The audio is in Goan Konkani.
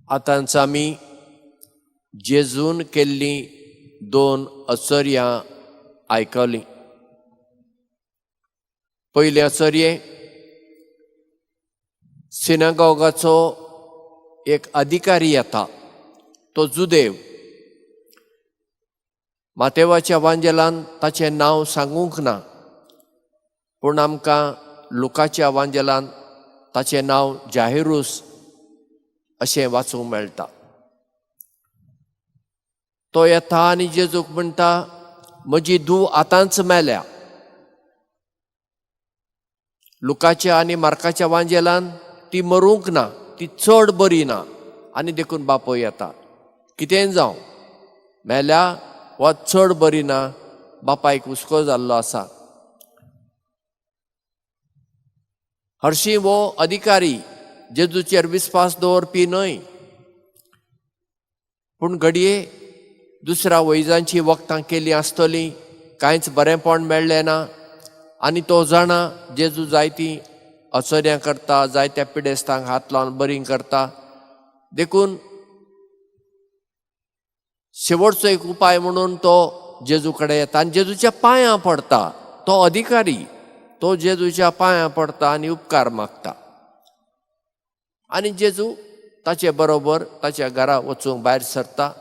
आतांच आमी जेजून केल्लीं दोन अचर्यां आयकलीं. पयलें अचर्ये, सिनागोगाचो एक अधिकारी येता, तो जुदेव. मातेवाच्या वांजेलान ताचें नांव सांगूंक ना, पूण आमकां लुकाच्या वांजेलान ताचें नांव जाहिरूस अशें वाचूंक मेळटा. तो येता आनी जेजूक म्हणटा, म्हजी धूव आतांच मेल्या. लुकाच्या आनी मार्काच्या वांजेलान ती मरूंक ना, ती चड बरी ना आनी देखून बापूय येता. कितेंय जावं, मेल्या वा चड बरी ना, बापायक हुस्को जाल्लो आसा. हरशीं हो अधिकारी जेजूचेर विस्वास दवरपी न्हय, पूण घडये दुसऱ्या वैजांची वखदां केलीं आसतलीं, कांयच बरेंपण मेळ्ळें ना आनी तो जाणा जेजू जायतीं अचर्यां करता, जायत्या पिडेस्तांक हात लावन बरीं करता. देखून शेवटचो एक उपाय म्हणून तो जेजू कडेन येता आनी जेजूच्या पांयां पडटा. तो अधिकारी तो जेजूच्या पांयां पडटा आनी उपकार मागता आनी जेजू ताचे बरोबर ताच्या घरा वचूंक भायर सरता.